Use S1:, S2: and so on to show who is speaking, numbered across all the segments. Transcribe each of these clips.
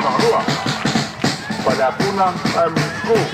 S1: Tulagalua, Faleapuna Primary School.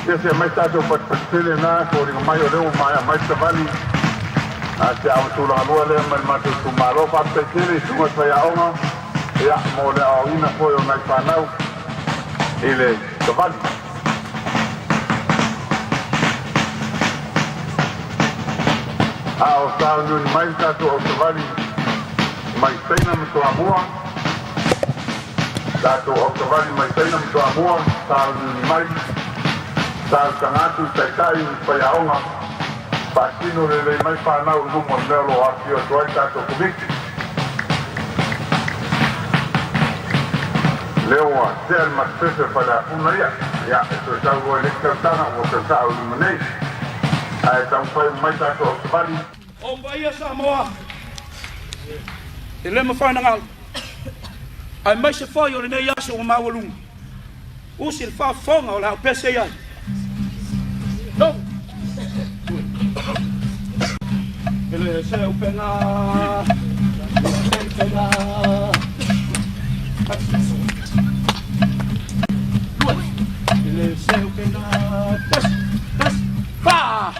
S1: Ia se mai tatou patupatu tele na foliga mai o lea ua maea mai le savali a si Aoga Tulagalua lea mai le matou itumalo. Faafetai tele i susuga i faiaoga, ia, mo le aoaoina foi o nai fanau i le savali. A o sauniuni mai le tatou au savali mai Saina ma Toamua, tatou au savali mai Saina ma Toamua, sauniuni mai, talosaga atu i taitai ma faiaoga, faatino lelei mai fanau i luma o le mea o lo o afifio atu ai tatou Komiti. Lea ua tea le matufefe o Faleapuna ia, ia e toe tau loa i le isi tausaga ua tau sao i luma nei. Ae taumafai uma mai tatou au savali.
S2: O paia Samoa, e le mafai ona galo, aemaise foi o lenei aso ua maualuga, usi le faafofoga o le a pese i ai. No. Ele se upega, se upega. Ele se upega, tas, tas, fa.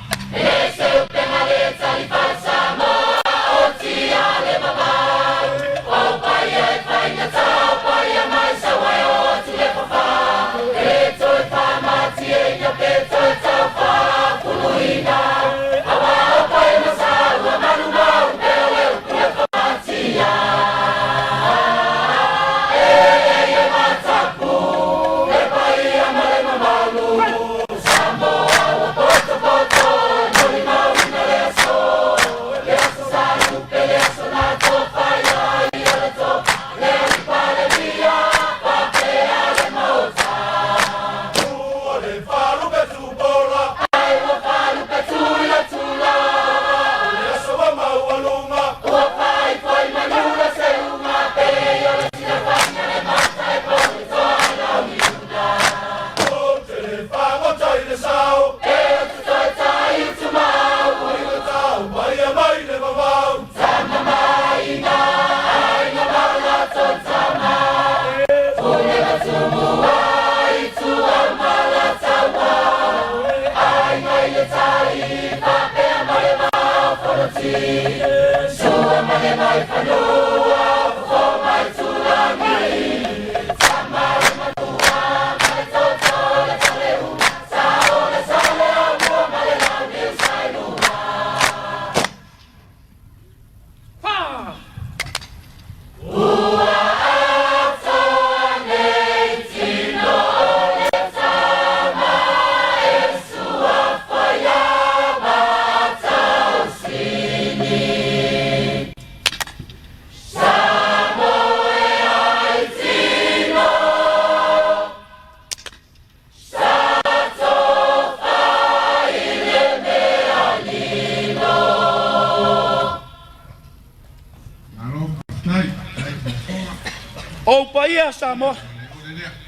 S2: Paia Samoa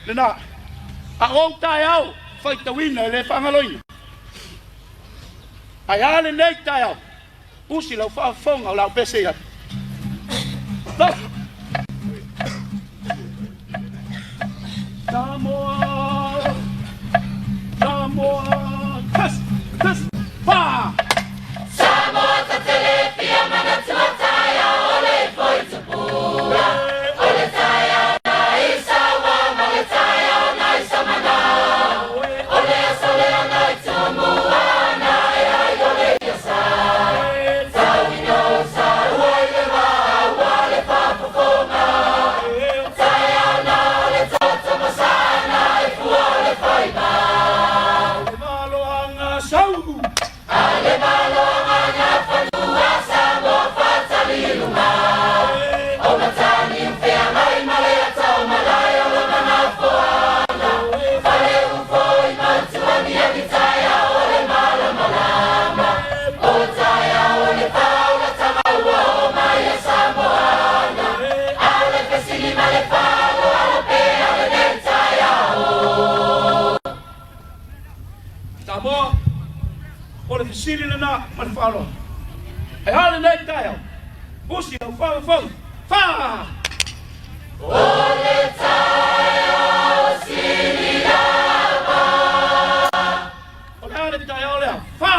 S2: lena a ou taeao faitauina e le faagaloina. Ae a lenei taeao, usi lau faafofoga o lau pese i ai. Samoa, Samoa, tas, tas, fa!
S3: Samoa tatele fia manatua taeao o le foi tupua. O le taeao na i Saua ma le taeao na i Samana. O le aso lea na i Tumua na e ai o le iasa. Tauina o Saua i le vaa ua le faafofoga. Taeao na o le toto masana e fua o le faiva.
S2: Le maloanga sau!
S3: A le maloanga na fanua Samoa fatali i luma. O matani feagai ma le ata o malae o lona nafoana. Fale ufo i mautuani agi taeao o le malamalama. O taeao o le faolatanga ua o mai e Samoana. A o le fesili ma le faaaloalo pea lenei taeao.
S2: Samoa, o le fesili lena ma le faaaloalo. Ae a lenei taeao, usi lau faafofoga, fa!
S3: O le taeao sili lava.
S2: O le a le taeao lea, fa!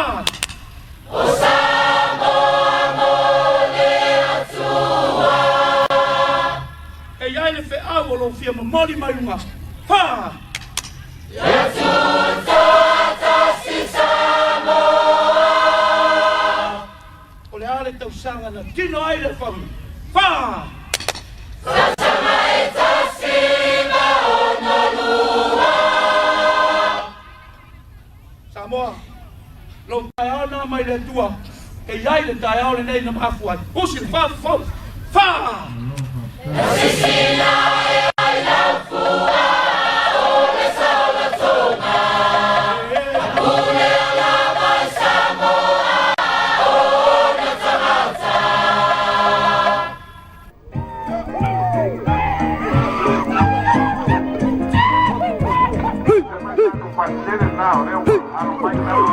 S3: O Samoa mo le Atua.
S2: E iai le feau o lo fia momoli mai luga, fa!
S3: Ia tutoatasi Samoa.
S2: O le a le tausaga na tino ai le fagu, fa!
S3: Tausaga e 162.
S2: Samoa, lou taeao na mai le Atua, e iai le taeao lenei na mafu ai. Usi le faafofoga, fa!
S3: Sisina e ai lau fua o le saolatoga. Pule lava i Samoa o ona tagata.
S1: Faatele na o lea ua alo mai lau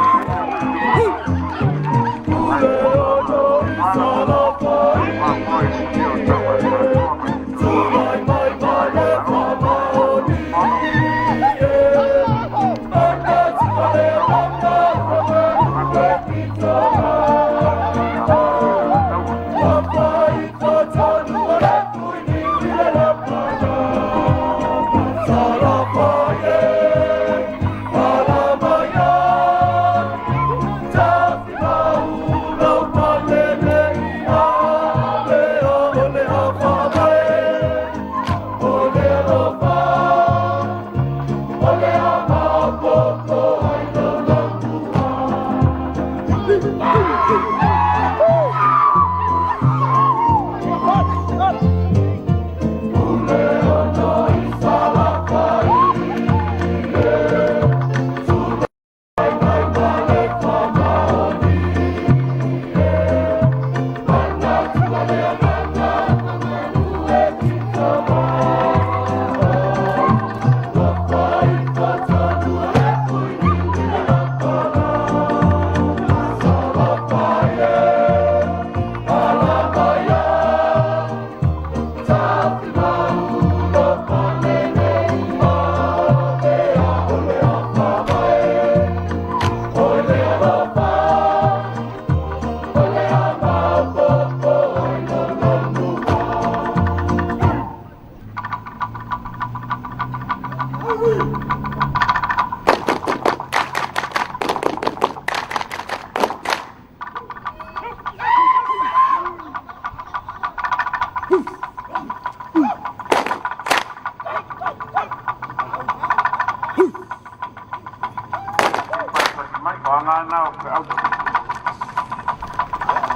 S1: Mai o anga na o au.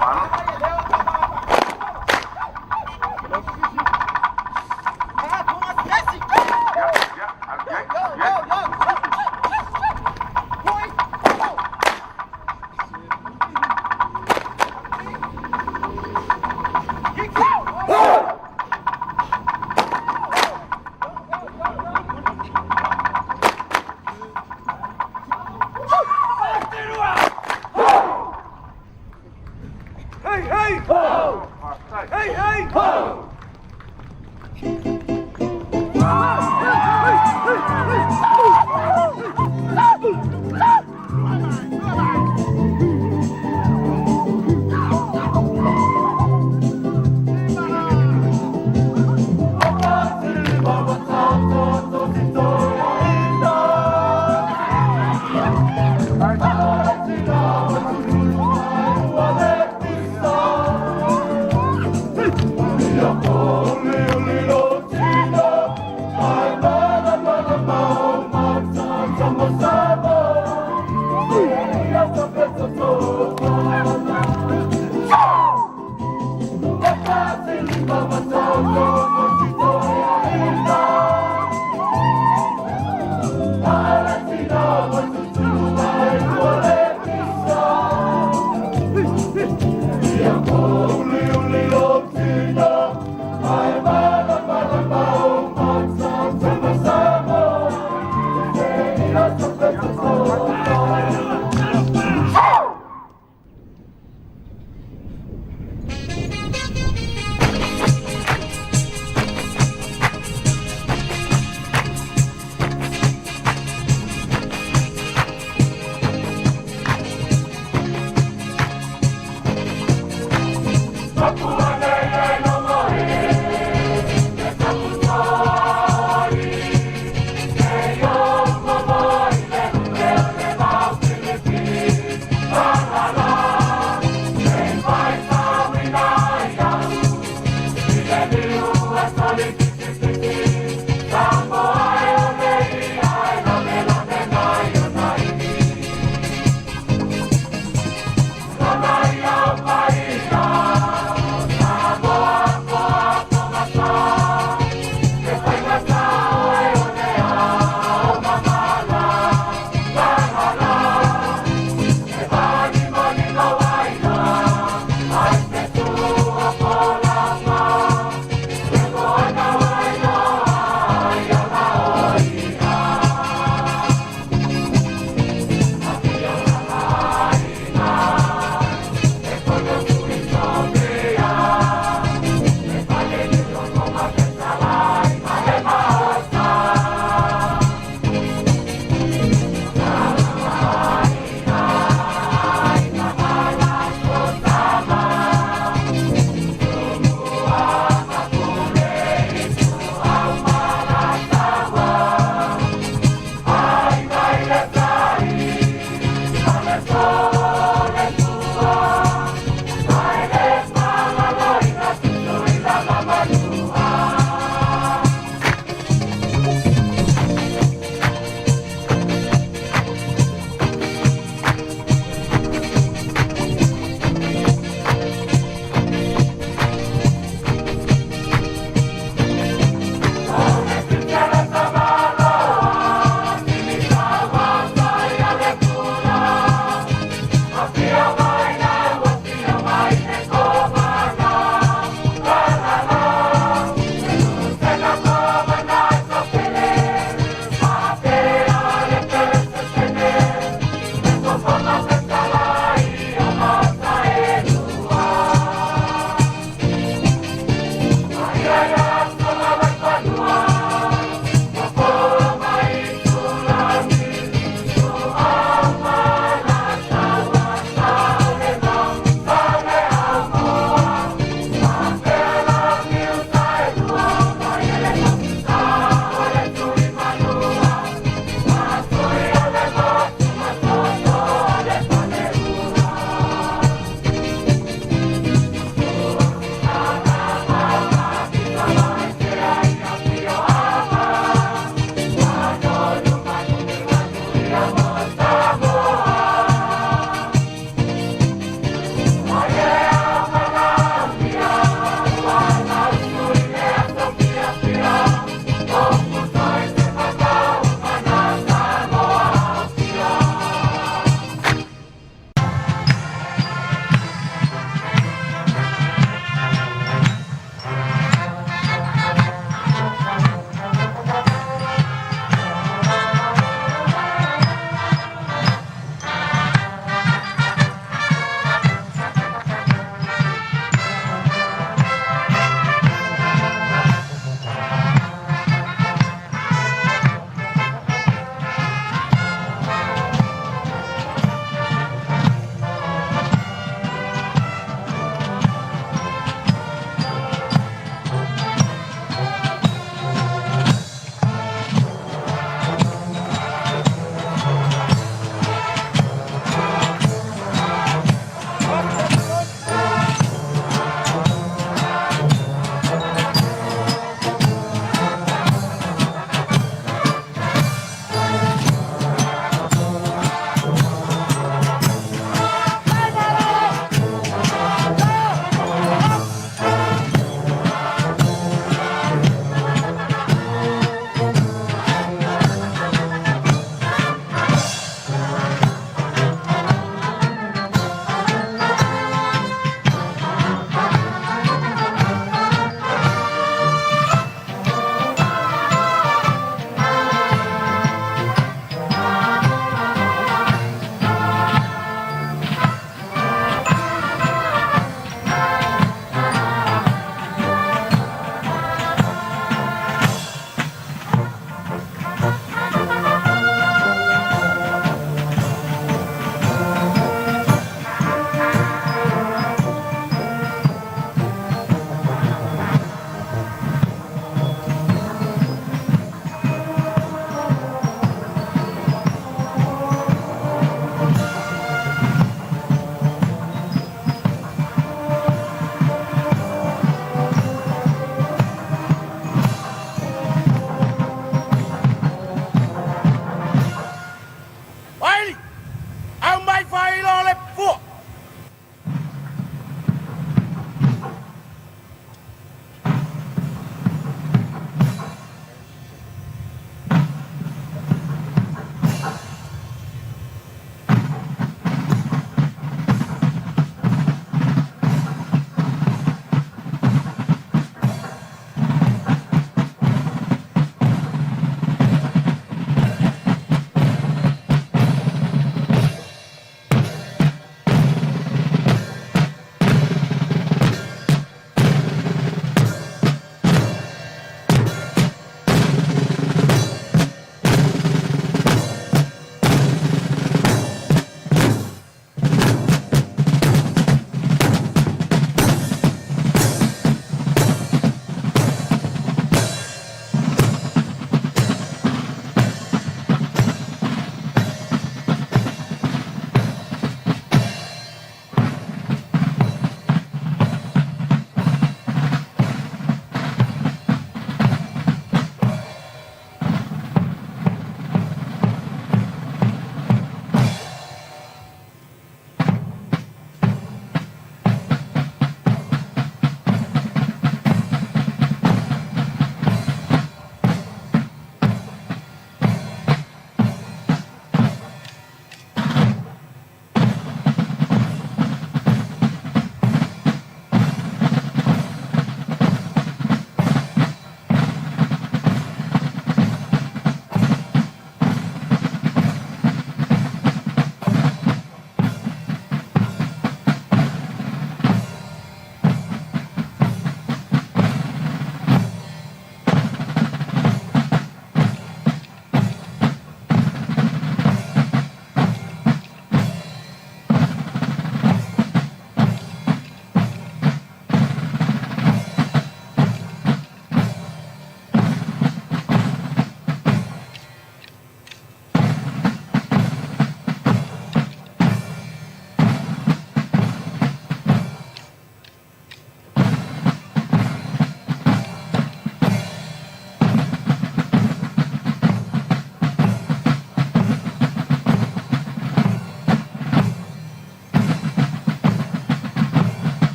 S1: Malo. Ya, ya, ya, ya.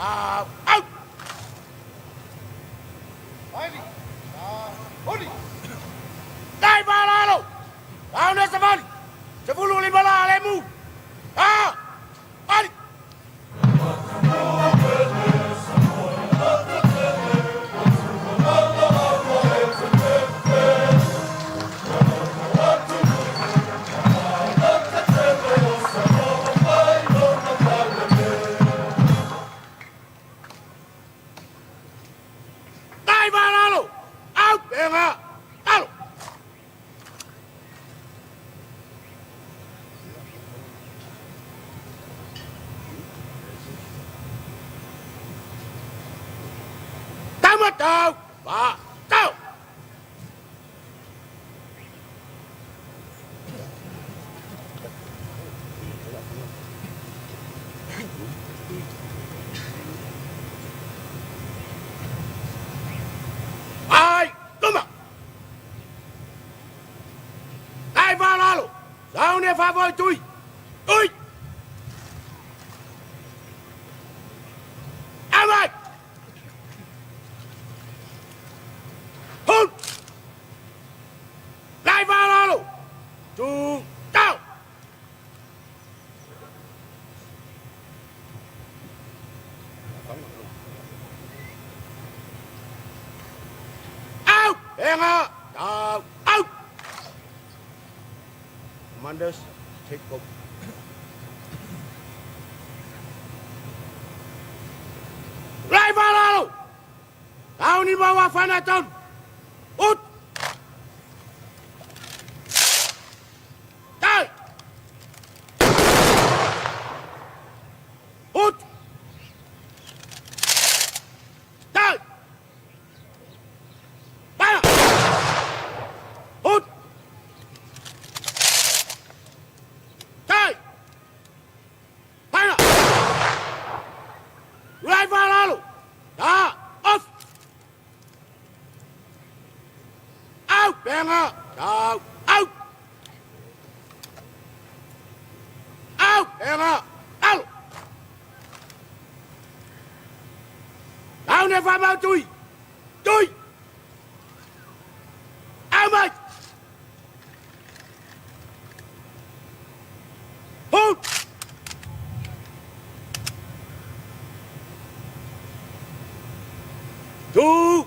S2: Out! Out! Tai faalalo! Au ne savali! 15 la le mu! Ah! Ali! Tai faalalo! Out! Enga! Alo! Tama tau! Fa! Tau! Ai! Tuma! Tai faalalo! Saune faafoi tui! Ui! Amai! Hun! Lai faalalo! Tu! Tau! Out! Enga! Tau! Out! Commanders, take over. Lai faalalo! Tau ni bawa fana tau! Ut! Tai! Ut! Tai! Para! Ut! Tai! Para! Lai faalalo! Ta! Off! Out! Benga! Out! Out! Out! Benga! Out! Tau ne whamau tui! Tui! Au mai! Hold! Tu!